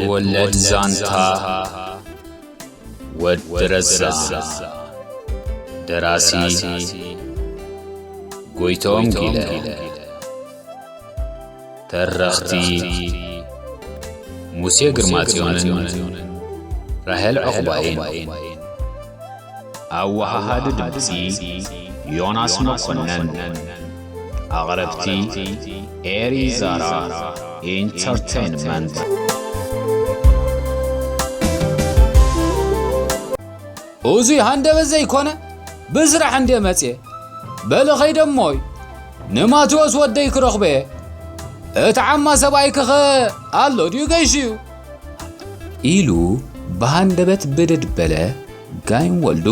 ወለድ ዛንታ ወዲ ረዛ። ደራሲ ጎይቶም ጊለ። ተረኽቲ ሙሴ ግርማጽዮንን ራሄል ዕቑባይን። ኣወሃሃዲ ድምጺ ዮናስ መኮነን። ኣቕረብቲ ኤሪ ዛራ ኢንተርቴይንመንት። እዙይ ሃንደበት ዘይኮነ ብስራሕ እንደ መጽየ። በሊ ኸይደ እሞይ ንማቴዎስ ወደይ ክረኽበየ። እቲ ዓማ ሰብኣይክኸ ኣሎ ድዩ ገይሹ እዩ? ኢሉ ብሃንደበት ብድድ በለ ጋይም ወልዱ።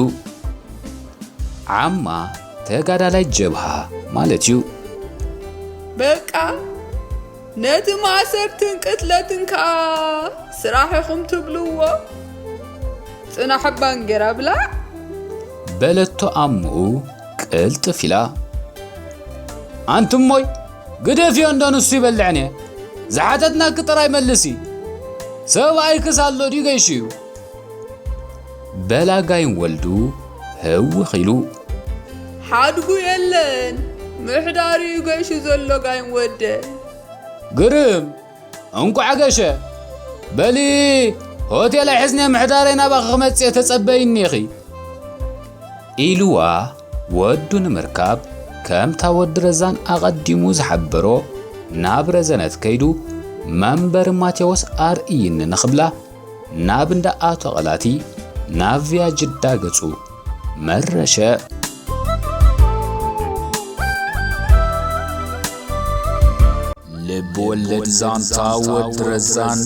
ዓማ ተጋዳላይ ጀብሃ ማለት እዩ። በቃ ነቲ ማእሰርትን ቅትለትን ከኣ ስራሕ ኢኹም ትብልዎ። ጽናሕ ባንጌራ ብላዕ። በለቶ ኣምኡ ቅልጥፍ ኢላ። ኣንቲ እሞይ ግደፍዮ እንዶ ንሱ ይበልዕን እየ። ዝሓተትናኪ ጥራይ መልሲ። ሰብኣይክስ ኣሎ ድዩ ገይሹ እዩ? በላ ጋይም ወልዱ ህውኽ ኢሉ። ሓድጉ የለን፣ ምሕዳሩ እዩ ገይሹ ዘሎ ጋይም ወደ። ግርም፣ እንቋዕ ገሸ። በሊ ሆቴል ኣይሕዝነ ምሕዳረይ ናባኺ ክመጽእ ተጸበይኒ ኢኺ። ኢልዋ ወዱ ንምርካብ ከምታ ወዲ ረዛን ኣቐዲሙ ዝሓበሮ ናብ ረዘነት ከይዱ መንበሪ ማቴዎስ ኣርእይኒ ንኽብላ ናብ እንዳ ኣቶ ቐላቲ ናቭያ ጅዳ ገጹ መረሸ። ልብ ወለድ ዛንታ ወዲ ረዛን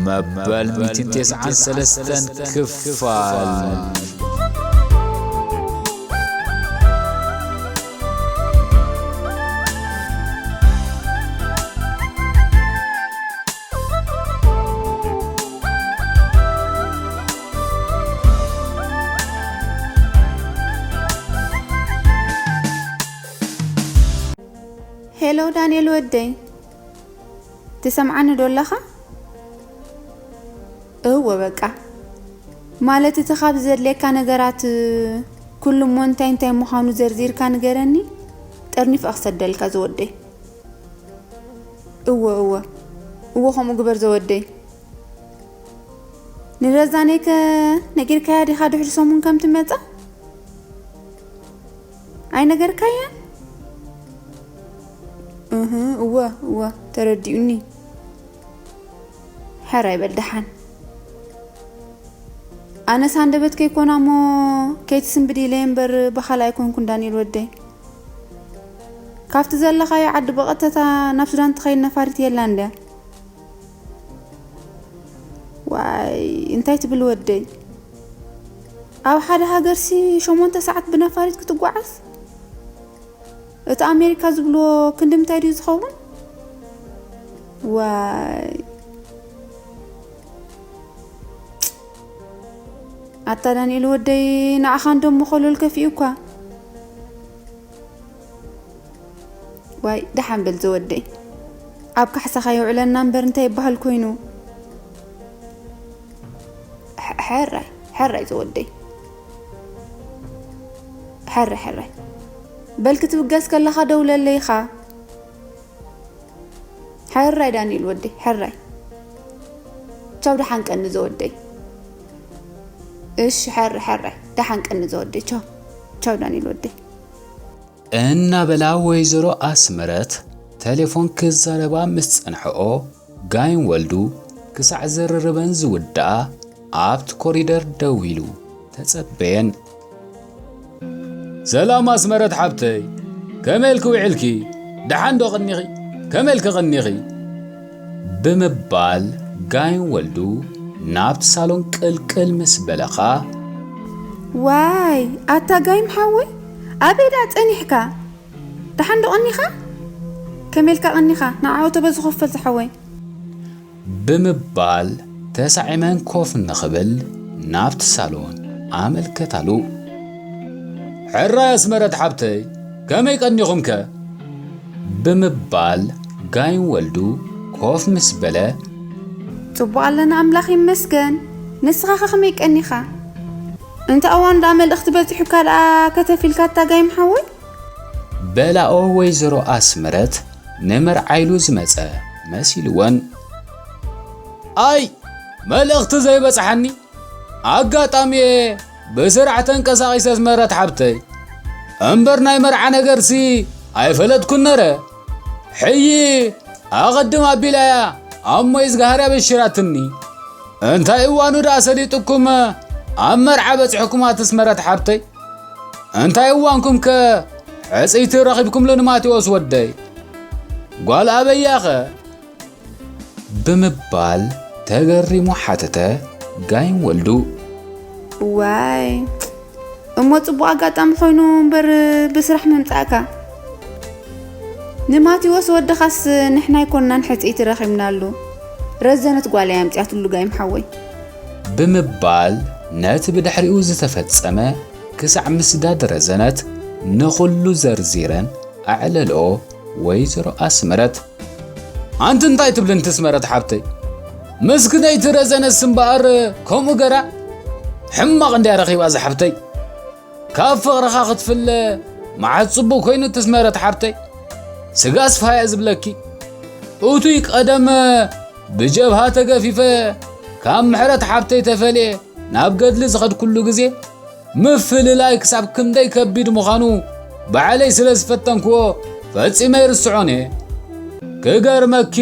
መበል ሚእትን ተስዓን ሰለስተን ክፋል። ሄሎ ዳንኤል ወደይ፣ ትሰምዓኒ ዶ ኣለኻ? እወ፣ በቃ። ማለት፣ እቲ ካብ ዘድልየካ ነገራት ኩሉ እሞ እንታይ እንታይ ምዃኑ ዘርዚርካ ንገረኒ፣ ጠርኒፈ ክሰደልካ ዝወደይ። እወ፣ እወ፣ እወ፣ ከምኡ ግበር ዘወደይ። ንረዛነይከ ነጊርካያ ዲኻ ድሕሪ ሰሙን ከም ትመጻ? ኣይነገርካያን? እህ፣ እወ፣ እወ፣ ተረዲኡኒ። ሕራይ በል ደሓን። ኣነስ ሃንደበት ከይኮና እሞ ከይትስንብድ ኢለ እየ እምበር ብኻልእ ኣይኮንኩን ዳንኤል ወደይ። ካብቲ ዘለኻዮ ዓዲ ብቐጥታ ናብ ሱዳን ትኸይድ ነፋሪት የላን ድያ? ዋይ፣ እንታይ ትብል ወደይ? ኣብ ሓደ ሃገርሲ ሸሞንተ ሰዓት ብነፋሪት ክትጓዓዝ? እቲ ኣሜሪካ ዝብልዎ ክንዲ ምንታይ ድዩ ዝኸውን? ዋይ። ኣታ ዳንኤል ወደይ፣ ንዓኻ እንዶ እሞ ኮለል ከፊኡ እኳ። ዋይ፣ ደሓን በል ዘወደይ። ኣብ ካሕሳኻ የውዕለና እምበር እንታይ ይበሃል ኮይኑ? ሐ-፣ ሐራይ፣ ሐራይ ዘወደይ። ሐራይ፣ ሐራይ። በል ክትብገስ ከለኻ ደውለለይ ኢኻ። ሕራይ ዳንኤል ወደይ፣ ሕራይ። ቻው፣ ደሓን ቀኒ ዘወደይ። እሺ፣ ሕራይ፣ ሕራይ። ደሓን ቀኒ ዘወደይ። ቻው፣ ቻው ዳንኤል ወደይ። እናበላ ወይዘሮ ኣስመረት ቴሌፎን ክዛረባ ምስ ጸንሐኦ፣ ጋይም ወልዱ ክሳዕ ዘርርበን ዝውድኣ ኣብቲ ኮሪደር ደው ኢሉ ተጸበየን። ሰላም ኣስመረት ሓብተይ፣ ከመይ ኢልኪ ውዒልኪ? ደሓን ዶ ቀኒኺ? ከመይ ኢልኪ ቀኒኺ? ብምባል ጋይም ወልዱ ናብቲ ሳሎን ቅልቅል ምስ በለኻ፣ ዋይ፣ ኣታ ጋይም ሓወይ፣ ኣበይ ደኣ ጸኒሕካ? ደሓን ዶ ቀኒኻ? ከመይ ኢልካ ቀኒኻ? ንዓ ኣውቶበስ ዝኸፈል ዝሓወይ። ብምባል ተሳዒመን ኮፍ ንኽብል ናብቲ ሳሎን ኣመልከታሉ። ሕራይ ኣስመረት ሓብተይ፣ ከመይ ቀኒኹምከ? ብምባል ጋይም ወልዱ ኮፍ ምስ በለ፣ ጽቡቕ ኣለና፣ ኣምላኽ ይመስገን። ንስኻ ከ ከመይ ቀኒኻ? እንተ እዋን ደኣ መልእኽቲ በጺሑካ ደኣ ከተፊልካ ታጋይም ሓወይ? በላኦ ወይዘሮ ኣስመረት ንመርዓ ኢሉ ዝመጸ መሲልወን። ኣይ፣ መልእኽቲ ዘይበጽሓኒ ኣጋጣሚ'የ ብስራሕ ተንቀሳቒሰ ኣስመረት ሓብተይ። እምበር ናይ መርዓ ነገርሲ ኣይፈለጥኩን ነረ። ሕዪ ኣቐድም ኣቢላ'ያ ኣብ ሞይ ዝጋሃር ኣበሺራትኒ። እንታይ እዋኑ ደኣ ሰሊጥኩም ኣብ መርዓ በጺሕኩም ኣስመረት ሓብተይ? እንታይ እዋንኩም ከ ሕጽይቲ ረኺብኩምሉ ንማቴዎስ ወደይ? ጓል ኣበያኸ? ብምባል ተገሪሙ ሓተተ ጋይም ወልዱ። ዋይ፣ እሞ ጽቡቕ ኣጋጣሚ ኮይኑ እምበር ብስራሕ ምምጻእካ። ንማቴዎስ ወድኻስ ንሕና ኣይኮንናን ሕጽይቲ ረኺብናሉ፣ ረዘነት ጓል እያ ኣምጺኣትሉ ጋይም ሓወይ። ብምባል ነቲ ብድሕሪኡ ዝተፈጸመ ክሳዕ ምስዳድ ረዘነት ንኹሉ ዘርዚረን ኣዕለልኦ ወይዘሮ ኣስመረት። ኣንቲ እንታይ ትብሊ ኣንቲ ኣስመረት ሓብተይ? ምስክነይቲ ረዘነስ እምበኣር ከምኡ ገራ ሕማቕ እንድያ ረኺባ እዛ ሓብተይ። ካብ ፍቕርኻ ክትፍለ መዓስ ጽቡቕ ኮይኑ ኣንቲ ኣስመረት ሓብተይ? ስጋ ኣስፍሃ እየ ዝብለኪ። እቱይ ቀደም ብጀብሃ ተገፊፈ ካብ ምሕረት ሓብተይ ተፈልየ ናብ ገድሊ ዝኸድኩሉ ግዜ ምፍልላይ ክሳብ ክንደይ ከቢድ ምዃኑ ባዕለይ ስለ ዝፈተንክዎ ፈጺመ ኣይርስዖን እየ። ክገርመኪ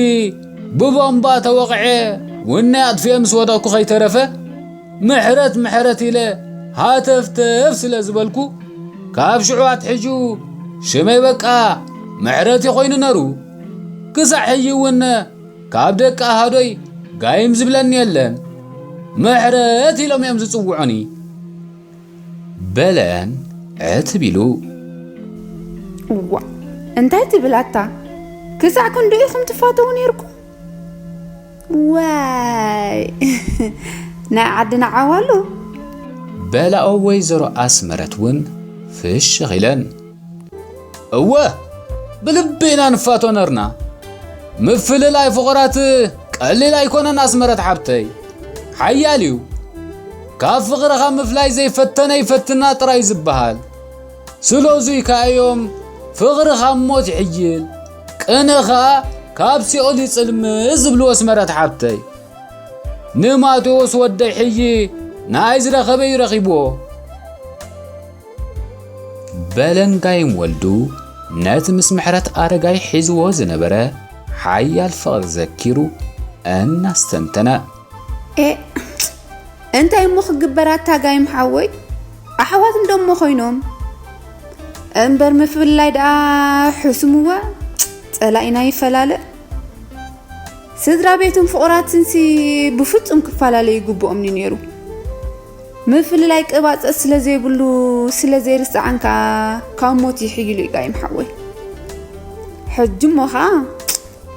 ብቦምባ ተወቕዐ ውነይ ኣጥፊኤ ምስ ወደቕኩ ከይተረፈ ምሕረት ምሕረት ኢለ ሃተፍተፍ ስለ ዝበልኩ ካብ ሽዑ ኣትሒዙ ሽመይ በቃ ምሕረት እዩ ኮይኑ ነሩ። ክሳዕ ሕጂ እውን ካብ ደቂ ኣሃዶይ ጋይም ዝብለኒ የለን። ምሕረት ኢሎም እዮም ዝጽውዑኒ። በለን ዕትብ ኢሉ። እዋ፣ እንታይ ትብል ኣታ? ክሳዕ ክንድኡ ኢኹም ትፋተዉ ነይርኩም? ዋይ፣ ናይ ዓድና ዓዋሉ። በላኦ ወይዘሮ ኣስመረት እውን ፍሽኽ ኢለን። እወ፣ ብልቢ ኢና ንፋቶ ነርና። ምፍልላይ ፍቑራት ቀሊል ኣይኮነን ኣስመረት ሓብተይ። ሓያል እዩ። ካብ ፍቕርኻ ምፍላይ ዘይፈተነ ይፈትና ጥራይ ዝበሃል። ስለዙይ ከኣ እዮም ፍቕሪ ካብ ሞት ይሕይል፣ ቅንኢ ኸኣ ካብ ሲኦል ይጽልም ዝብልዎ ኣስመረት ሓብተይ። ንማቴዎስ ወደይ ሕጂ ንኣይ ዝረኸበ እዩ ረኺብዎ። በለንጋይም ወልዱ ነቲ ምስ ምሕረት ኣረጋይ ሒዝዎ ዝነበረ ሓያል ፍቕሪ ዘኪሩ እናስተንተነ። ኤ እንታይ እሞ ክግበር ኣታ ጋይም ሓወይ? ኣሕዋት እንደሞ ኮይኖም እምበር ምፍልላይ ደኣ ሕሱምዋ ጸላኢና ይፈላለ። ስድራ ቤትን ፍቑራትንሲ ብፍጹም ክፈላለዩ ይግብኦም እዩ ነይሩ። ምፍልላይ ቅባጸት ስለ ዘይብሉ ስለ ዘይርስዓን ከኣ ካብ ሞት ይሕይሉ እዩ ጋይም ሓወይ። ሕጂ እሞ ኸኣ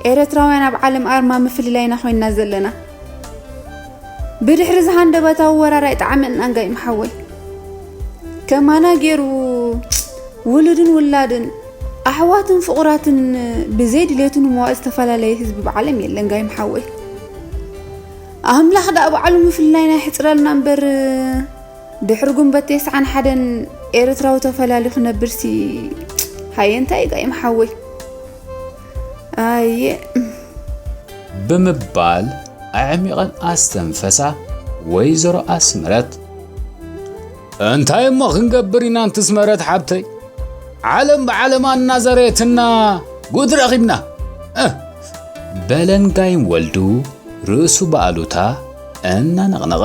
ኤረትራውያን ኣብ ዓለም ኣርማ ምፍልላይና ኮይንና ዘለና። ብድሕሪ እዚ ሃንደበታዊ ወራር ኣይጠዓመናን ጋይም ሓወይ። ከማና ገይሩ ውሉድን ውላድን ኣሕዋትን ፍቑራትን ብዘይ ድሌቱ ንምዋእ ዝተፈላለየ ህዝቢ ብዓለም የለን ጋይም ሓወይ። ኣምላኽ ደኣ ባዕሉ ምፍልላይና ይሕጽረልና እምበር ድሕሪ ጉንበት ተስዓን ሓደን ኤርትራዊ ተፈላልዩ ክነብርሲ ሃየ እንታይ እዩ ጋይም ሓወይ። ኣየ ብምባል ኣዕሚቐን ኣስተንፈሳ ወይዘሮ ኣስመረት። እንታይ እሞ ክንገብር ኢና ኣንቲ ኣስመረት ሓብተይ? ዓለም ብዓለማ እናዘረየትና ጉድ ረኺብና። እህ። በለንጋይም ወልዱ ርእሱ ብኣሉታ እናነቕነቐ።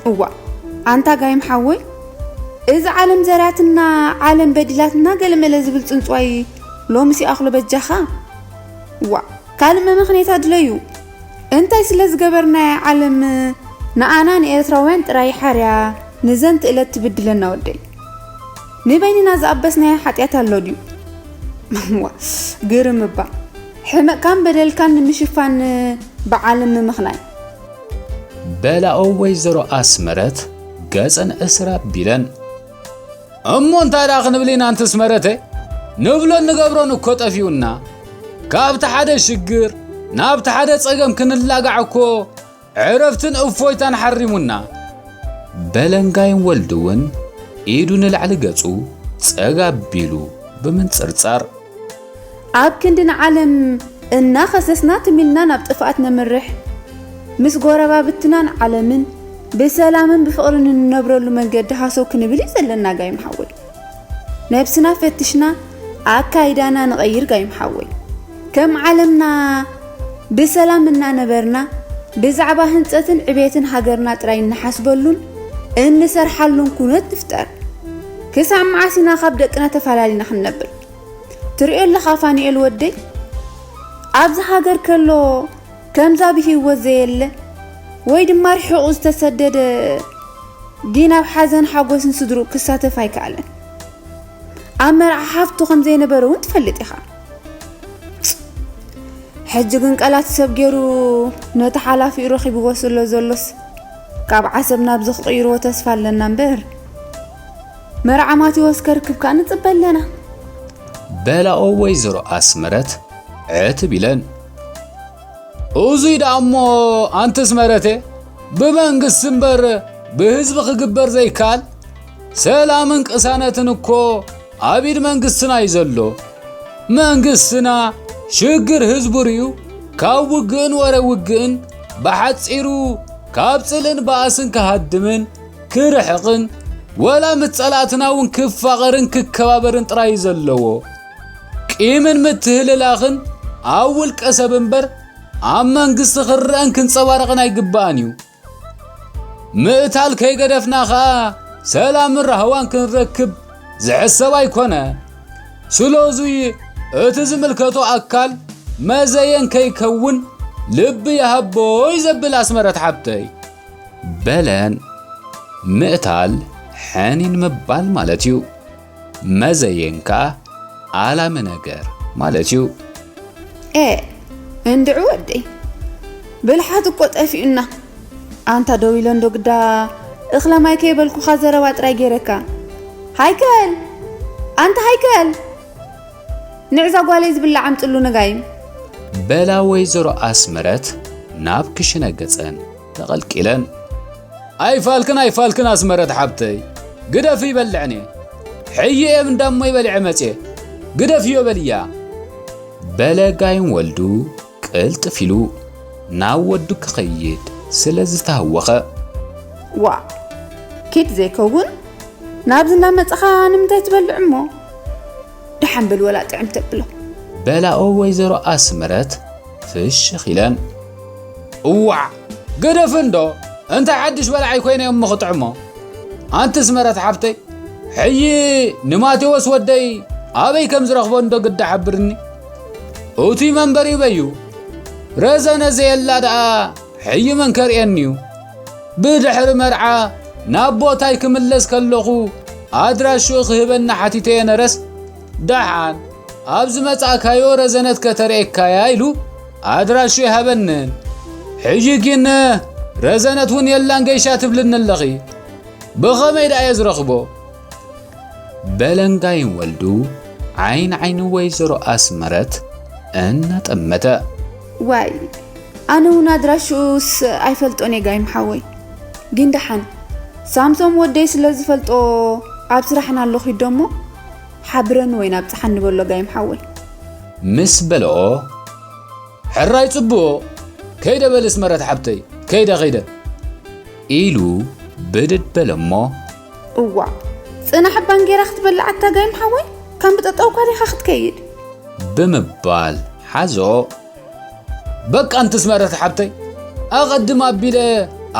እዋ ኣንታ ጋይም ሓወይ፣ እዚ ዓለም ዘርያትና ዓለም በዲላትና ገለመለ ዝብል ጽንጽዋይ ሎምስ ይኣኽሎ በጃኻ። እዋ ካልእ መመኽኔታ ድለዩ። እንታይ ስለ ዝገበርናያ ዓለም ንኣና ንኤርትራውያን ጥራይ ሓርያ ንዘንትእለት ትብድለና ወደይ? ንበይንና ዝኣበስናዮ ሓጢኣት ኣሎ ድዩ? ዋ፣ ግርም እባ። ሕመቕካን በደልካን ንምሽፋን ብዓለም ምምኽናይ። በላኦ ወይዘሮ ኣስመረት ገጸን እስር ኣቢለን። እሞ እንታይ ደኣ ክንብል ኢና ኣንቲ ኣስመረተ? ንብሎን ንገብሮን እኮ ጠፊኡና። ካብቲ ሓደ ሽግር ናብቲ ሓደ ጸገም ክንላጋዕ እኮ ዕረፍትን እፎይታን ሓሪሙና። በለንጋይን ወልዱ እውን ኢዱ ንላዕሊ ገጹ ጸግ ኣቢሉ ብምንጽርጻር። ኣብ ክንዲ ንዓለም እናኸሰስና ትም ኢልና ናብ ጥፍኣት ነምርሕ፣ ምስ ጎረባብትናን ዓለምን ብሰላምን ብፍቕርን እንነብረሉ መንገዲ ሃሰው ክንብል እዩ ዘለና ጋይም ሓወይ። ነብስና ፈትሽና ኣካይዳና ንቐይር ጋይም ሓወይ። ከም ዓለምና ብሰላም እናነበርና ብዛዕባ ህንፀትን ዕቤትን ሃገርና ጥራይ እንሓስበሉን እንሰርሓሉን ኩነት ንፍጠር። ክሳብ መዓስ ኢና ካብ ደቅና ተፈላሊና ክንነብር? ትሪኦ ኣለኻ ፋኑኤል ወደይ፣ ኣብዚ ሃገር ከሎ ከምዛ ብሂወት ዘየለ ወይ ድማ ርሒቑ ዝተሰደደ ግን ኣብ ሓዘን ሓጎስን ስድርኡ ክሳተፍ ኣይከኣለን። ኣብ መርዓ ሓፍቱ ከም ዘይነበረ እውን ትፈልጥ ኢኻ። ሕጂ ግን ቀላት ሰብ ገይሩ ነቲ ሓላፊኡ ረኺብዎ ስለ ዘሎስ ካብ ዓሰብ ናብዚ ክቕይርዎ ተስፋ ኣለና እምበር መርዓ ማቴዎስ ከርክብ ከኣ ንጽበ ኣለና። በላኦ ወይዘሮ ኣስመረት ዕትብ ኢለን። እዙይ ደኣ እሞ ኣንቲ ኣስመረቴ ብመንግስቲ እምበር ብህዝቢ ክግበር ዘይከኣል ሰላምን ቅሳነትን እኮ ኣብ ኢድ መንግስትና እዩ ዘሎ። መንግስትና ሽግር ህዝቡ ርእዩ ካብ ውግእን ወረ ውግእን ብሓጺሩ ካብ ጽልእን ባእስን ክሃድምን ክርሕቕን ወላ ምስ ጸላእትና እውን ክፋቐርን ክከባበርን ጥራይ እዩ ዘለዎ። ቂምን ምትህልላኽን ኣብ ውልቀ ሰብ እምበር ኣብ መንግስቲ ክረኣን ክንጸባረቕን ኣይግባእን እዩ። ምእታል ከይገደፍና ኸኣ ሰላምን ራህዋን ክንረክብ ዝሕሰብ ኣይኮነ። ስለዙይ እቲ ዝምልከቶ ኣካል መዘየን ከይከውን ልቢ ይሃቦ እዩ ዘብል ኣስመረት ሓብተይ። በለን ምእታል ሕኒን ምባል ማለት እዩ። መዘየን ከኣ ኣላሚ ነገር ማለት እዩ። ኤ እንድዒ ወደይ ብልሓት እኮ ጠፊኡና። ኣንታ ደው ኢለ እንዶ ግዳ እኽለ ማይ ከይበልኩኻ ዘረባ ጥራይ ገይረካ። ሃይከል! ኣንታ ሃይከል! ንዕዛ ጓለይ ዝብላዕ ኣምጽሉ ንጋይም። በላ ወይዘሮ ኣስመረት ናብ ክሽነ ገጸን ተቐልቂለን። ኣይፋልክን ኣይፋልክን ኣስመረት ሓብተይ፣ ግደፊ ይበልዕኒ። ሕይእየ እንዳሞይ በሊዐ መጽየ፣ ግደፍዮ በልያ። በለ ጋይም ወልዱ ቅልጥፍ ኢሉ ናብ ወዱ ክኸይድ ስለ ዝተሃወኸ። ዋእ ኪድ ዘይከውን ናብዚ እናመጻኻ ንምንታይ ትበልዕ እሞ? ደሓን በል ወላ ጥዕም ተብሎ። በላኦ ወይዘሮ ኣስመረት ፍሽኽ ኢለን። እዋዕ ግደፊ እንዶ፣ እንታይ ሓድሽ በላዓይ ኮይነ እሞ ክጥዕሞ? ኣንቲ ኣስመረት ሓብተይ፣ ሕጂ ንማቴዎስ ወደይ ኣበይ ከም ዝረኽቦ እንዶ ግዳ ሓብርኒ። እቱይ መንበሪ በዩ ረዘነ ዘየላ ደኣ ሕጂ መን ከርእየኒ እዩ? ብድሕሪ መርዓ ናብ ቦታይ ክምለስ ከለኹ ኣድራሽኡ ክህበኒ ሓቲተዮ ነረስ፣ ደሓን ኣብ ዝመጻእካዮ ረዘነት ከተርእየካያ ኢሉ ኣድራሽኡ ኣይሃበንን። ሕጂ ግን ረዘነት እውን የላን ገይሻ ትብልኒ ኣለኺ። ብኸመይ ደኣ እየ ዝረኽቦ? በለንጋይን ወልዱ ዓይኒ ዓይኒ ወይዘሮ ኣስመረት እናጠመተ። ዋይ ኣነ እውን ኣድራሽኡስ ኣይፈልጦን እየ ጋይም ሓወይ። ግን ደሓን ሳምሶም ወደይ ስለ ዝፈልጦ ኣብ ስራሕና ኣለኹ ይዶ እሞ ሓብረኒ ወይ ናብጽሓኒ በሎ ጋይም ሓወይ። ምስ በልኦ ሕራይ ጽቡቕ ከይደ በል ኣስመረት ሓብተይ ከይደ ከይደ ኢሉ ብድድ በለ እሞ እዋ ጽናሕ ባንጌራ ክትበልዓታ ጋይም ሓወይ ከም ብጠጠውኳ ዲኻ ክትከይድ ብምባል ሓዞ። በቃ ኣንቲ ኣስመረት ሓብተይ ኣቐድም ኣቢለ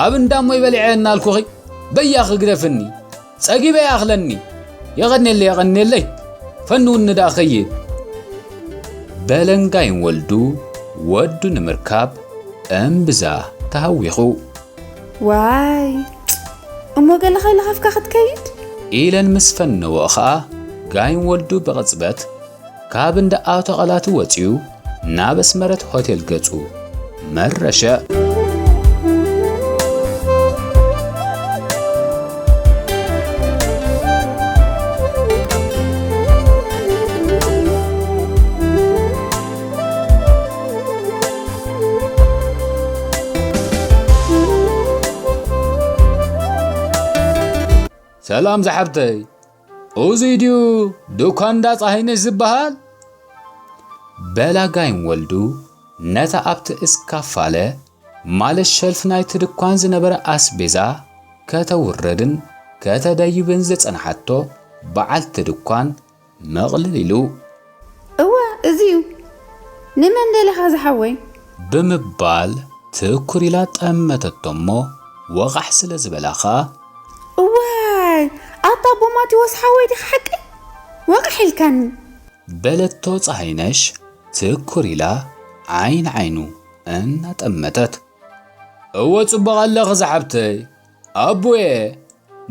ኣብ እንዳሞይ በሊዐ እናልኩኺ በያኺ ግደፍኒ ጸጊበ ይኣኽለኒ። የቐኔለይ የቐኔለይ ፈንውኒ ደኣ ኸይድ። በለንጋይን ወልዱ ወዱ ንምርካብ እምብዛ ተሃዊኹ። ዋይ እሞ ገለ ከይለኸፍካ ክትከይድ ኢለን ምስ ፈነወኦ ኸኣ ጋይን ወልዱ ብቕጽበት ካብ እንዳ ኣቶ ቐላቲ ወጺኡ ናብ ኣስመረት ሆቴል ገጹ መረሸ። ሰላም ዝሓብተይ፣ እዙይ ድዩ ድኳን እንዳ ጸሃይነሽ ዝበሃል? በላ ጋይም ወልዱ ነታ ኣብቲ እስካፋለ ማለት ሸልፍ ናይቲ ድኳን ዝነበረ ኣስቤዛ ከተውርድን ከተደይብን ዝጸንሓቶ በዓልቲ ድኳን መቕልል ኢሉ። እወ፣ እዚ እዩ። ንመን ደሊኻ ዝሓወይ? ብምባል ትኩር ኢላ ጠመተቶ እሞ ወቓሕ ስለ ዝበላ ኸኣ፣ እዋይ፣ ኣታ ኣቦ ማቴዎስ ሓወይ ዲኻ ሓቀይ? ወቓሕ ኢልካኒ። በለቶ ጸሃይነሽ ትኩር ኢላ ዓይኒ ዓይኑ እናጠመተት። እወ ጽቡቕ ኣለኺ ዝሓብተይ፣ ኣቦየ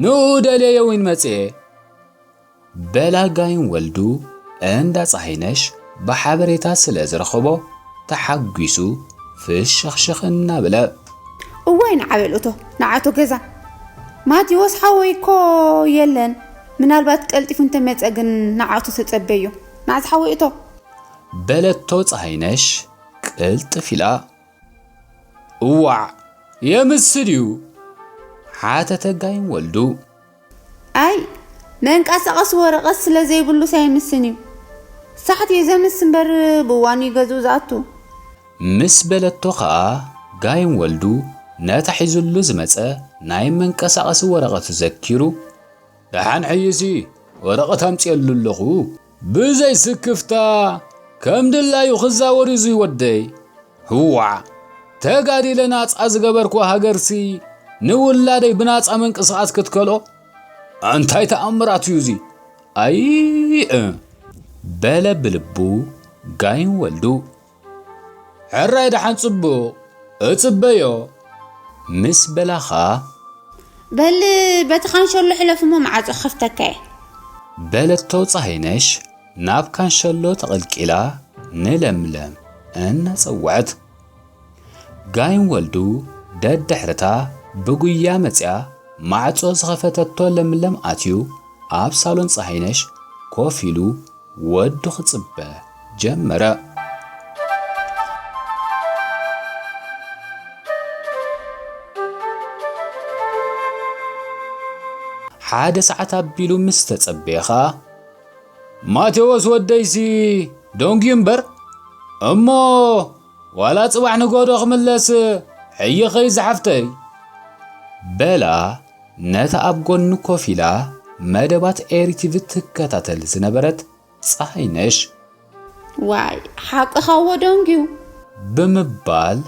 ንኡ ደልየዮ እውን መጽየ። በላ ጋይም ወልዱ እንዳ ጸሃይነሽ ብሓበሬታ ስለ ዝረኸቦ ተሓጒሱ ፍሽኽሽኽ እናበለ። እዋይ ንዓበል እቶ ንዓቶ ገዛ ማቴዎስ ሓወይ እኮ የለን። ምናልባት ቀልጢፉ እንተመጸ ግን ንዓቶ ተጸበዮ። ናዕዚ ሓወይ እቶ። በለቶ ጸሃይነሽ ቅልጥፍ ኢላ። እዋዕ የምስ ድዩ? ሓተተ ጋይም ወልዱ። ኣይ መንቀሳቐሲ ወረቐት ስለ ዘይብሉስ ኣይምስን እዩ። ሳሕት እዩ ዘምስ እምበር ብእዋኑ እዩ ገዝኡ ዝኣቱ። ምስ በለቶ ኸኣ ጋይም ወልዱ ነታ ሒዙሉ ዝመጸ ናይ መንቀሳቐሲ ወረቐቱ ዘኪሩ፣ ደሓን ሕይሲ ወረቐት ኣምጽየሉ ኣለኹ። ብዘይ ስክፍታ ከም ድላዩ ክዛወር እዩ እዚ ወደይ። ህዋዕ ተጋዲለ ናጻ ዝገበርኩ ሃገርሲ ንውላደይ ብናጻ ምንቅስቓስ ክትከልኦ እንታይ ተኣምራት እዩ እዚ? ኣይ በለ ብልቡ ጋይም ወልዱ። ሕራይ ደሓን ጽቡቕ እጽበዮ። ምስ በላኻ በል በቲ ካንሸሎ ሕለፍ እሞ መዓጾ ክኸፍተካ እየ። በለቶ ጸሃይነሽ ናብ ካንሸሎ ተቐልቂላ ንለምለም እናጸወዐት። ጋይም ወልዱ ደድሕርታ ብጉያ መጽያ ማዕጾ ዝኸፈተቶ ለምለም ኣትዩ ኣብ ሳሎን ጸሃይነሽ ኮፍ ኢሉ ወዱ ክጽበ ጀመረ። ሓደ ሰዓት ኣቢሉ ምስ ተጸበየ ኸኣ፣ ማቴዎስ ወደይሲ ደንጉዩ እምበር፣ እሞ ዋላ ጽባሕ ንጎዶ ክምለስ ሕይኸይ ዝሓፍተይ፣ በላ ነታ ኣብ ጎኑ ኮፍ ኢላ መደባት ኤሪ ቲቪ ትከታተል ዝነበረት ጸሃይነሽ። ዋይ ሓቅኻ እዎ ደንጉዩ። ብምባል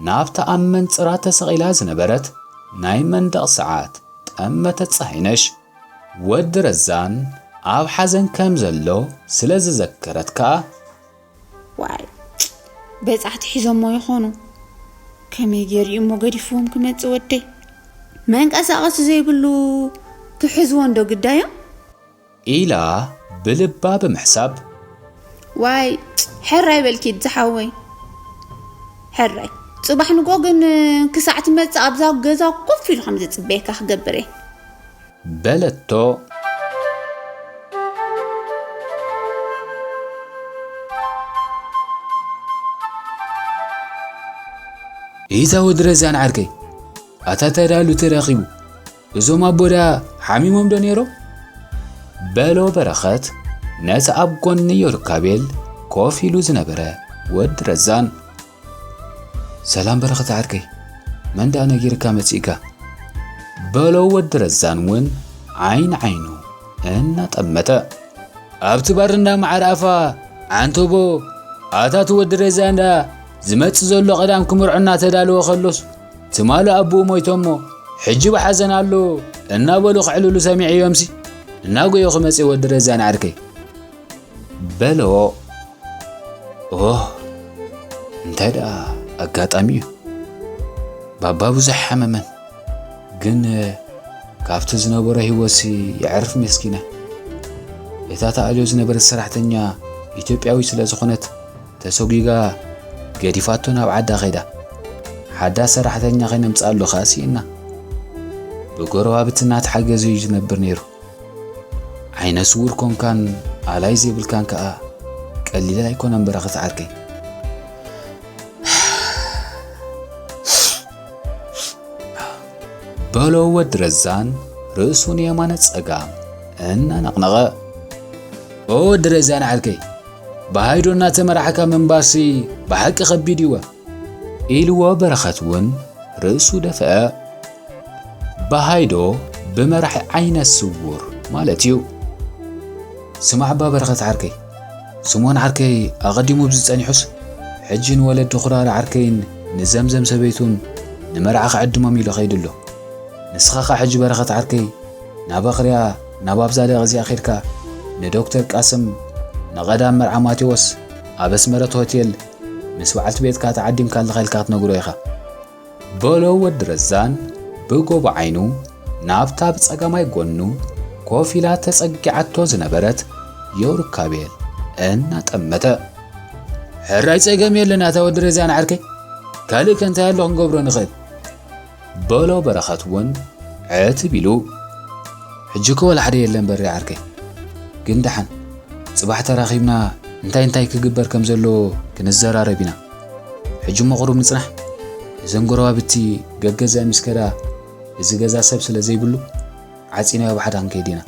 ናብታ ኣብ መንጽራ ተሰቒላ ዝነበረት ናይ መንደቕ ሰዓት ጠመተት ጸሃይነሽ። ወዲ ረዛን ኣብ ሓዘን ከም ዘሎ ስለ ዝዘከረት ከኣ። ዋይ በጻሕቲ ሒዞሞ ይኾኑ። ከመይ ገይሩ እዩ እሞ ገዲፍዎም ክመጽእ ወደይ? መንቀሳቐሲ ዘይብሉ ክሕዝዎ እንዶ ግዳዮም? ኢላ ብልባ ብምሕሳብ። ዋይ ሕራይ በልኪ ዝሓወይ ሕራይ። ጽባሕ ንጎ ግን ክሳዕ ትመጽእ ኣብዛ ገዛ ኮፍ ኢሉ ከም ዝጽበየካ ክገብር እየ። በለቶ። ኢዛ ወዲ ረዛን ዓርከይ፣ ኣታ ተዳሉ ተረኺቡ፣ እዞም ኣቦዳ ሓሚሞም ዶ ነይሮም? በሎ በረኸት ነቲ ኣብ ጎኒ ዮርካቤል ኮፍ ኢሉ ዝነበረ ወዲ ረዛን። ሰላም በረኸት ዓርከይ፣ መን ደኣ ነጊርካ መጺእካ? በሎ ወዲ ረዛን እውን ዓይኒ ዓይኑ እናጠመተ። ኣብቲ ባር እንዳ መዓር ኣፋ ዓንተቦ ኣታ እቲ ወዲ ረዛን ደኣ ዝመጽእ ዘሎ ቀዳም ክምርዖ እናተዳለወ ከሎስ ትማሊ ኣቦኡ ሞይቶሞ ሕጂ ብሓዘን ኣሎ እናበሉ ክዕልሉ ሰሚዐዮምሲ እናጎዮ ክመጽእ ወዲ ረዛን ዓርከይ። በለዎ። ኦህ እንታይ ደኣ ኣጋጣሚ እዩ። ባባ ብዙሕ ሓመመን፣ ግን ካብቲ ዝነበሮ ህይወትሲ የዕርፍ መስኪና። እታ ተኣልዮ ዝነበረት ሰራሕተኛ ኢትዮጵያዊ ስለ ዝኾነት ተሰጒጋ ገዲፋቶ ናብ ዓዳ ከይዳ። ሓዳስ ሰራሕተኛ ከይነምጽኣሉ ከኣ ስኢንና። ብጎረባብትና ተሓገዙ እዩ ዝነብር ነይሩ። ዓይነ ስውር ኮንካን ኣላይ ዘይብልካን ከኣ ቀሊል ኣይኮነን በረኸት ዓርከይ። በሎ ወዲ ረዛን ርእሱ ንየማነ ጸጋም እናነቕነቐ፣ "ኦ ወዲ ረዛን ዓርከይ፣ ብሃይዶ እናተመራሕካ ምንባርሲ ብሓቂ ከቢድ እዩወ" ኢልዎ በረኸት እውን ርእሱ ደፍአ። ብሃይዶ ብመራሒ ዓይነ ስውር ማለት እዩ። "ስማዕ እባ በረኸት ዓርከይ፣ ስምኦን ዓርከይ ኣቐዲሙ ብዝጸኒሑስ፣ ሕጂ ንወለዲ ኩራር ዓርከይን ንዘምዘም ሰበይቱን ንመርዓ ክዕድሞም ኢሉ ከይዱ ኣሎ። ንስኻ ኸኣ ሕጂ በረኸት ዓርከይ፣ ናብ ኣኽርያ ናብ ኣብዛ ደቂ እዚኣ ኸይድካ ንዶክተር ቃስም ንቐዳም መርዓ ማቴዎስ ኣብ ኣስመረት ሆቴል ምስ በዓልቲ ቤትካ ተዓዲምካ ኣለኻ ኢልካ ክትነግሮ ኢኻ" በሎ ወዲ ረዛን ብጎቦ ዓይኑ ናብታ ብጸጋማይ ጎኑ ኮፍ ኢላ ተጸጊዓቶ ዝነበረት ዮርካቤል እናጠመተ። "ሕራይ ጸገም የለን ኣታ ወዲ ረዛን ዓርከይ፣ ካልእ ከ እንታይ ኣሎ ክንገብሮ ንኽእል?" በሎ በረኸት እውን ዕትብ ኢሉ። "ሕጂ እኮ ወላ ሓደ የለን በሪ ዓርከይ፣ ግን ደሓን ጽባሕ ተራኺብና እንታይ እንታይ ክግበር ከም ዘሎ ክንዘራረብ ኢና። ሕጂ እሞ ቁሩብ ንጽናሕ። እዘን ጎረባብቲ ገገዘ ምስ ከዳ እዚ ገዛ ሰብ ስለ ዘይብሉ ዓጺናዮ ብሓዳ ክንከይድ ኢና።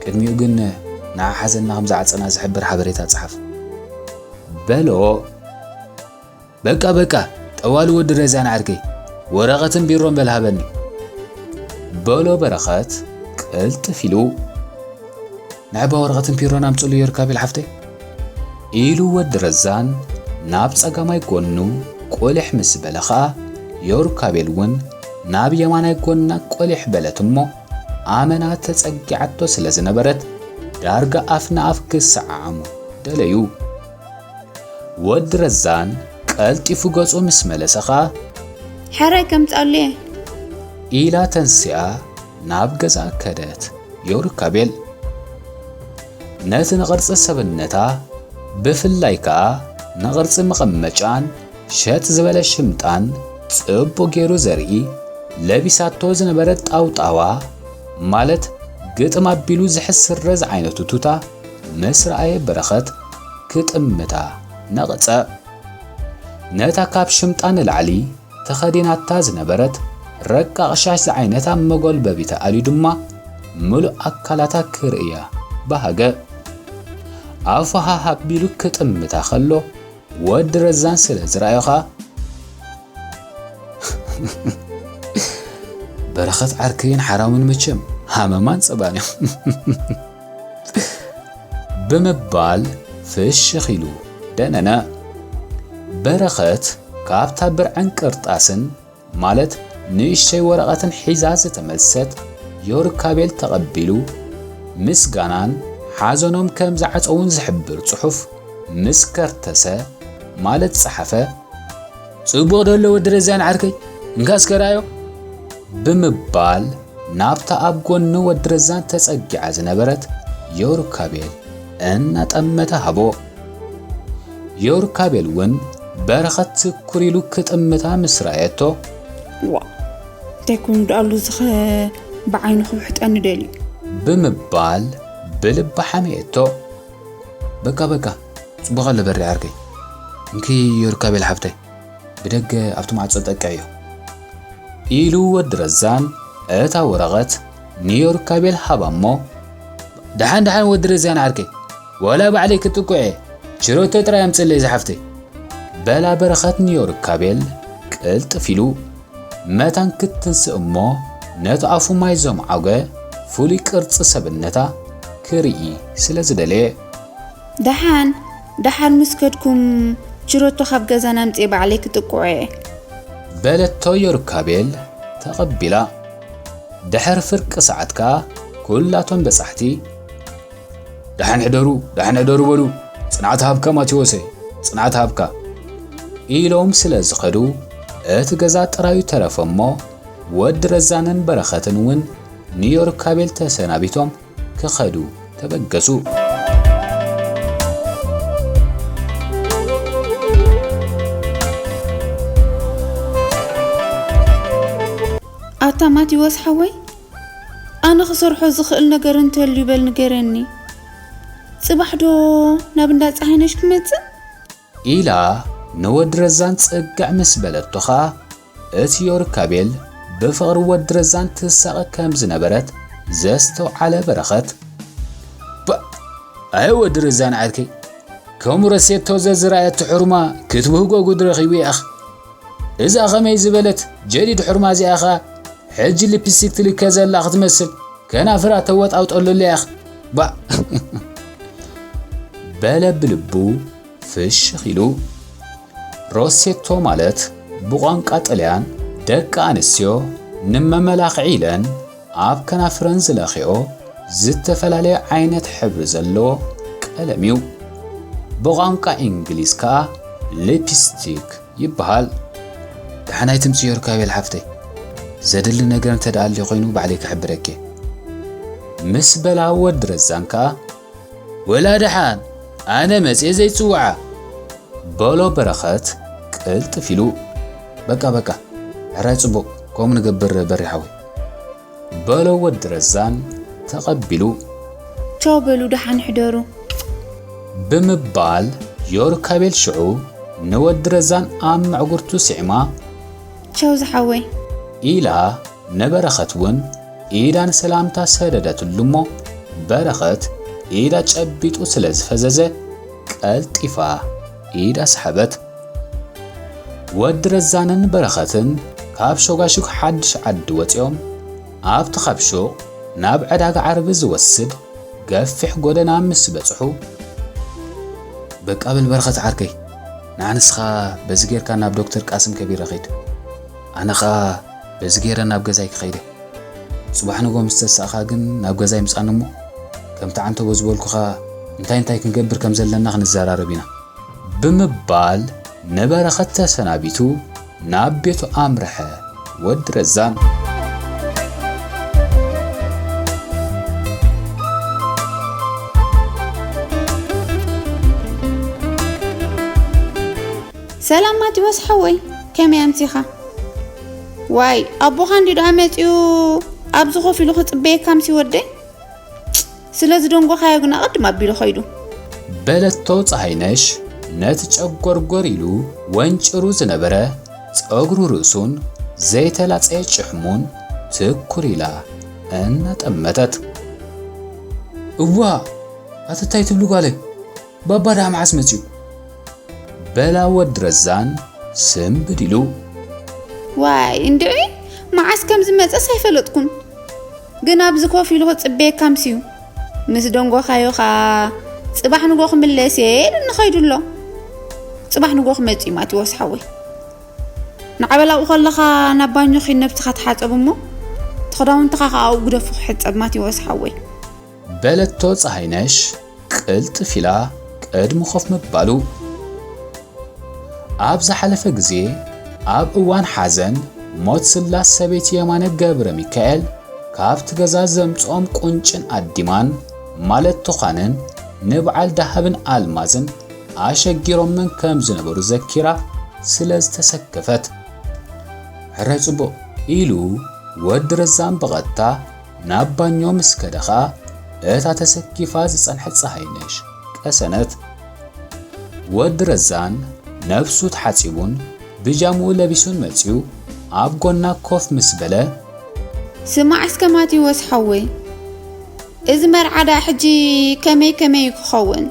ቅድሚኡ ግን ንዓ ሓዘንና ከም ዝዓጸና ዝሕብር ሓበሬታ ጽሓፍ" በሎ። "በቃ በቃ፣ ጠዋሊ ወዲ ረዛን ዓርከይ፣ ወረቐትን ቢሮን በል ሃበኒ" በሎ በረኸት ቅልጥፍ ኢሉ። "ንዕባ ወረቐትን ቢሮን ኣምጽሉ ዮርካቤል ሓፍተይ" ኢሉ ወዲ ረዛን ናብ ጸጋማይ ጎኑ ቁልሕ ምስ በለ ኸኣ፣ ዮርካቤል እውን ናብ የማናይ ጎና ቁልሕ በለት እሞ፣ ኣመና ተጸጊዓቶ ስለ ዝነበረት፣ ዳርጋ ኣፍ ንኣፍ ክሰዓዓሙ ደለዩ። ወዲ ረዛን ቀልጢፉ ገጹ ምስ መለሰ ኸኣ፣ "ሕራይ ከምጽኣሉ እየ" ኢላ ተንሲኣ ናብ ገዛ ከደት። ዮርካቤል ነቲ ንቕርጺ ሰብነታ፣ ብፍላይ ከኣ ንቕርጺ መቐመጫን ሸጥ ዝበለ ሽምጣን ጽቡቕ ገይሩ ዘርኢ፣ ለቢሳቶ ዝነበረት ጣውጣዋ፣ ማለት ግጥም ኣቢሉ ዝሕዝ ስረ ዝዓይነቱ ቱታ ምስ ረኣየ በረኸት ክጥምታ ነቐጸ። ነታ ካብ ሽምጣ ንላዕሊ ተኸዲናታ ዝነበረት ረቃቕ ሻሽ ዝዓይነታ መጎልበቢ ተኣልዩ ድማ ምሉእ ኣካላታ ክርእያ በሃገ። ኣፉ ሃህ ኣቢሉ ክጥምታ ከሎ ወዲ ረዛን ስለ ዝረኣዮ ኸኣ፣ "በረኸት ዓርከይን ሓራሙን መቸም ሃመማን ጸባን እዮም" ብምባል ፍሽኽ ኢሉ ደነነ። በረኸት ካብታ ብርዕን ቅርጣስን፣ ማለት ንእሽተይ ወረቐትን ሒዛ ዝተመልሰት ዮርካቤል ተቐቢሉ፣ ምስጋናን ሓዘኖም ከም ዝዓጸዉን ዝሕብር ጽሑፍ ምስ ከርተሰ፣ ማለት ጸሓፈ። "ጽቡቕ ዶ ኣሎ ወዲ ረዛን ዓርከይ? እንካ እስከ ርኣዮ" ብምባል ናብታ ኣብ ጎኒ ወዲ ረዛን ተጸጊዓ ዝነበረት ዮርካቤል እናጠመተ ሃቦ። ዮርካቤል እውን በረኸት ትኩር ኢሉ ክጥምታ ምስ ረኣየቶ፣ "ዋ፣ እንታይ ኮይኑ ደኣሉ ዝኸ ብዓይኑ ክውሕጠኒ ደልዩ?" ብምባል ብልባ ሓመየቶ። "በቃ በቃ፣ ጽቡቕ ኣሎ በሪ ዓርከይ። እንኪ ዮርካቤል ሓፍተይ፣ ብደገ ኣብቲ ማዕጾ ጠቅዕዮ" ኢሉ ወዲ ረዛን እታ ወረቐት ንዮርካቤል ሃባ እሞ፣ "ደሓን ደሓን ወዲ ረዛን ዓርከይ፣ ዋላ ባዕለይ ክጥቁዕ እየ፣ ችሮቶ ጥራይ ኣምጽለይ ዝሓፍተይ" በላ በረኸት ንዮርካቤል ቅልጥፍ ኢሉ። መታን ክትንስእ እሞ ነቲ ኣፉ ማይ ዘምዓገ ፍሉይ ቅርጺ ሰብነታ ክርኢ ስለ ዝደለየ፣ "ደሓን ደሓን ምስ ከድኩም ችሮቶ ካብ ገዛና ኣምጽኤ ባዕለይ ክጥቅዖ እየ" በለቶ ዮርካቤል ተቐቢላ። ድሕሪ ፍርቂ ሰዓት ከኣ ኩላቶም በጻሕቲ፣ "ደሓን ሕደሩ፣ ደሓን ሕደሩ በሉ፣ ጽንዓት ሃብካ ማቴዎሰይ፣ ጽንዓት ሃብካ" ኢሎም ስለ ዝኸዱ፣ እቲ ገዛ ጥራዩ ተረፈ እሞ፣ ወዲ ረዛንን በረኸትን እውን ንዮርካቤል ተሰናቢቶም ክኸዱ ተበገሱ። ኣታ ማቴዎስ ሓወይ፣ ኣነ ክሰርሖ ዝኽእል ነገር እንተልዩ በል ንገረኒ። ጽባሕ ዶ ናብ እንዳ ጸሃይነሽ ክመጽእ? ኢላ ንወዲ ረዛን ጽግዕ ምስ በለቶ ኸኣ፣ እቲ ዮርካቤል ብፍቕሪ ወዲ ረዛን ትሳቐ ከም ዝነበረት ዘስተውዓለ በረኸት፣ "ባእ፣ ኣይ ወዲ ረዛን ዓርከይ፣ ከም ረሴቶ ዘዝረኣየት ሕሩማ ክትብህጎ ጉድ ረኺቡ ኢኻ። እዛ ኸመይ ዝበለት ጀዲድ ሕሩማ እዚኣ ኸኣ ሕጂ ሊፕስቲክ ትልከ ዘላ ክትመስል ከናፍራ ተወጣውጠሉ ኢኻ። ባእ!" በለ ብልቡ ፍሽኽ ኢሉ። ሮሴቶ ማለት ብቋንቋ ጥልያን ደቂ ኣንስትዮ ንመመላኽዒ ኢለን ኣብ ከናፍረን ዝለኽዮ ዝተፈላለየ ዓይነት ሕብሪ ዘለዎ ቀለም እዩ። ብቋንቋ እንግሊዝ ከኣ ሊፕስቲክ ይበሃል። ደሓናይ ትምጽዮ ርካቤል ሓፍተይ፣ ዘድሊ ነገር እንተ ደኣ ኣልዩ ኮይኑ ባዕለይ ክሕብረኪ እየ። ምስ በላ ወዲ ረዛን ከኣ፣ "ወላ ደሓን፣ ኣነ መጽየ ዘይጽውዓ" በሎ በረኸት ቅልጥፍ ኢሉ። "በቃ፣ በቃ፣ ሕራይ ጽቡቕ፣ ከምኡ ንገብር በሪ ሓወይ" በሎ ወዲ ረዛን ተቐቢሉ። "ቻው በሉ፣ ደሓን ሕደሩ" ብምባል ዮርካቤል ሽዑ ንወዲ ረዛን ኣብ መዕጉርቱ ስዒማ፣ "ቻው ዝሓወይ" ኢላ ንበረኸት እውን ኢዳ ንሰላምታ ሰደደትሉ እሞ፣ በረኸት ኢዳ ጨቢጡ ስለ ዝፈዘዘ፣ ቀልጢፋ ኢዳ ሰሓበት። ወዲ ረዛንን በረኸትን ካብ ሸጓሹግ ሓድሽ ዓዲ ወጺኦም፣ ኣብቲ ካብ ሹቕ ናብ ዕዳጋ ዓርቢ ዝወስድ ገፊሕ ጎደና ምስ በጽሑ፣ "በቃ በል በረኸት ዓርከይ፣ ንዓ ንስኻ በዚ ጌርካ ናብ ዶክተር ቃስም ከቢረ ኸይድ፣ ኣነ ኸኣ በዚ ጌረ ናብ ገዛይ ክኸይደ። ጽባሕ ንጎ ምስ ተሳእኻ ግን ናብ ገዛይ ምጻኒ እሞ፣ ከምቲ ዓንተቦ ዝበልኩኻ እንታይ እንታይ ክንገብር ከም ዘለና ክንዘራረብ ኢና" ብምባል ንበረኸት ተሰናቢቱ ናብ ቤቱ ኣምርሐ ወዲ ረዛን። "ሰላም ማቴዎስ ሓወይ፣ ከመይ ኣምሲኻ?" "ዋይ፣ ኣቦኻ እንዲ ደኣ መጺኡ ኣብዚ ኮፍ ኢሉ ክጽበየካ ኣምሲ ወደይ?" ስለ ዝደንጎኻዮ ግን ኣቐድም ኣቢሉ ኸይዱ። በለቶ ጸሃይነሽ ነቲ ጨጎርጎር ኢሉ ወንጭሩ ዝነበረ ጸጉሩ ርእሱን ዘይተላጸየ ጭሕሙን ትኩር ኢላ እናጠመተት። "እዋ፣ ኣቲ እንታይ ትብሊ ጓለይ? ባባ ደኣ መዓስ መጺኡ?" በላ ወዲ ረዛን ስምብድ ኢሉ። "ዋይ እንድዒ፣ መዓስ ከም ዝመጸስ ኣይፈለጥኩን። ግን ኣብዚ ኮፍ ኢሉ ክጽበየካ ኣምስዩ። ምስ ደንጎኻዮ ኸኣ ጽባሕ ንጎ ክምለስ እየ ኢሉኒ ኸይዱ ኣሎ። ጽባሕ ንጎ ክመጽእ እዩ ማቴዎስ ሓወይ። ንዓበላኡ ከለኻ ናብ ባኞ ኺድ ነብስኻ ተሓጸብ እሞ፣ እቲ ኽዳውንትኻ ኸኣ ኣብኡ ግደፉ ክሕጸብ ማቴዎስ ሓወይ።" በለቶ ጸሃይነሽ ቅልጥፍ ኢላ ቅድሚ ኮፍ ምባሉ። ኣብ ዝሓለፈ ግዜ፣ ኣብ እዋን ሓዘን ሞት ስላስ ሰበይቲ የማነ ገብረ ሚካኤል ካብቲ ገዛ ዘምጽኦም ቁንጭን ኣዲማን ማለት ቱኻንን ንበዓል ደሃብን ኣልማዝን ኣሸጊሮምን ከም ዝነበሩ ዘኪራ ስለ ዝተሰከፈት፣ "ሕራይ ጽቡቕ" ኢሉ ወዲ ረዛን ብቐጥታ ናብ ባኞ ምስ ከደ ኸኣ፣ እታ ተሰኪፋ ዝጸንሐት ጸሃይነሽ ቀሰነት። ወዲ ረዛን ነብሱ ተሓጺቡን ብጃምኡ ለቢሱን መጺኡ ኣብ ጎና ኮፍ ምስ በለ፣ "ስማዕ እስከ ማቴዎስ ሓወይ፣ እዚ መርዓ ደኣ ሕጂ ከመይ ከመይ እዩ ክኸውን?"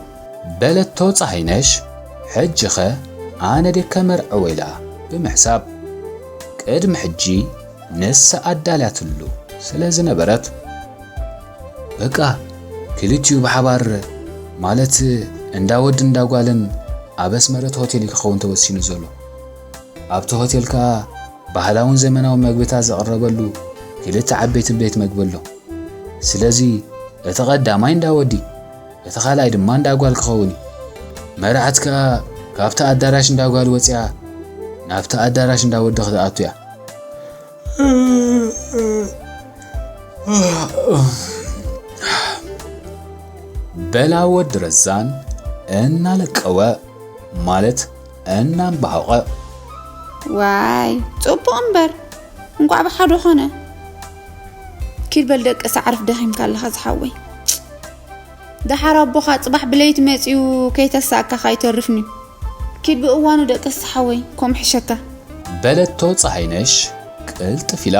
በለቶ ጸሃይነሽ፣ ሕጂኸ ኣነ ድየ ከመርዕዎ ኢላ ብምሕሳብ። ቅድሚ ሕጂ ንሳ ኣዳልያትሉ ስለ ዝነበረት። በቃ ክልቲኡ ብሓባር፣ ማለት እንዳ ወድን እንዳ ጓልን ኣብ ኣስመረት ሆቴል እዩ ክኸውን ተወሲኑ ዘሎ። ኣብቲ ሆቴል ከኣ ባህላውን ዘመናውን መግብታት ዝቕረበሉ ክልተ ዓበይቲ ቤት መግቢ ኣሎ። ስለዚ እቲ ቀዳማይ እንዳ ወዲ፣ እቲ ካልኣይ ድማ እንዳ ጓል ክኸውን እዩ። መርዓት ከኣ ካብቲ ኣዳራሽ እንዳ ጓል ወጺኣ ናብቲ ኣዳራሽ እንዳ ወዲ ክትኣቱ እያ። በላ ወዲ ረዛን እናለቀወ፣ ማለት እናንባሃቐ። ዋይ፣ ጽቡቕ እምበር፣ እንቋዕ ብሓደ ኾነ። ኪድ በል ደቅስ፣ ዓርፍ ደኺምካ ኣለኻ ዝሓወይ። ደሓር ኣቦኻ ጽባሕ ብለይቲ መጺኡ ከይተሳእካኻ ኣይተርፍን እዩ። ኪድ ብእዋኑ ደቅስ ዝሓወይ፣ ከም ሕሸካ። በለቶ ጸሃይነሽ ቅልጥፍ ኢላ።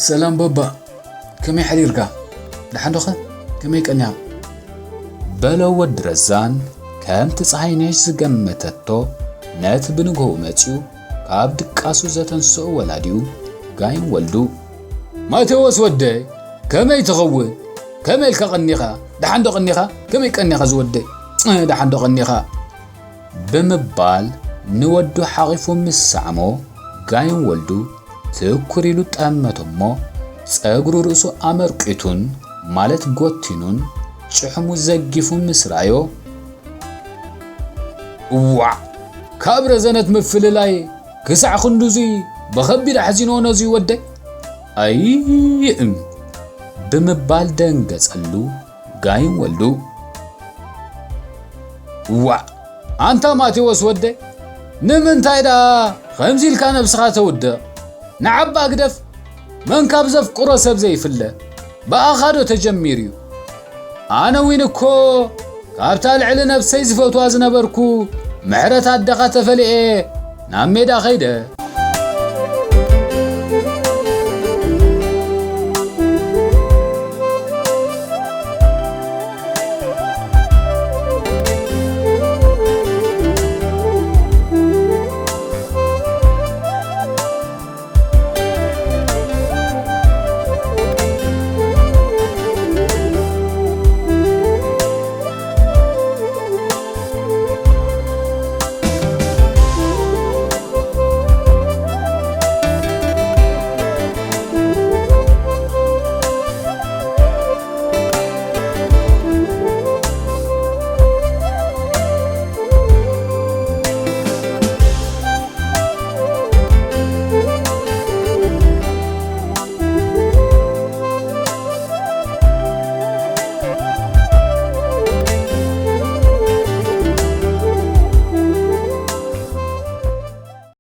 ሰላም ባባ፣ ከመይ ሓዲርካ? ደሓን ዶኸ? ከመይ ቀኒኻ? በሎ ወዲ ረዛን ከምቲ ጸሃይነሽ ዝገመተቶ ነቲ ብንግሆኡ መጺኡ ካብ ድቃሱ ዘተንስኦ ወላዲኡ ጋይም ወልዱ። ማቴዎስ ወደይ፣ ከመይ ትኸውን? ከመይ ኢልካ ቀኒኻ? ደሓን ዶ ቀኒኻ? ከመይ ቀኒኻ ዝወደይ? ደሓን ዶ ቀኒኻ? ብምባል ንወዱ ሓቒፉ ምስ ሰዓሞ፣ ጋይም ወልዱ ትኩር ኢሉ ጠመቶ እሞ፣ ጸጉሩ ርእሱ ኣመርቂቱን ማለት ጎቲኑን ጭሕሙ ዘጊፉ ምስ ረኣዮ፣ "እዋዕ! ካብ ረዘነት ምፍልላይ ክሳዕ ክንዱዙይ ብኸቢድ ኣሕዚንዎ ነዙይ ወደይ? ኣይእም!" ብምባል ደንገጸሉ ጋይም ወልዱ። "እዋዕ! ኣንታ ማቴዎስ ወደይ፣ ንምንታይ ደኣ ከምዚ ኢልካ ነብስኻ ተውድቕ? ንዓባ ግደፍ፣ መን ካብ ዘፍቅሮ ሰብ ዘይፍለ፣ ብኣኻ ዶ ተጀሚሩ እዩ? ኣነ ዊን እኮ ካብታ ልዕሊ ነብሰይ ዝፈትዋ ዝነበርኩ ምሕረት ኣደኻ ተፈልኤ ናብ ሜዳ ኸይደ፣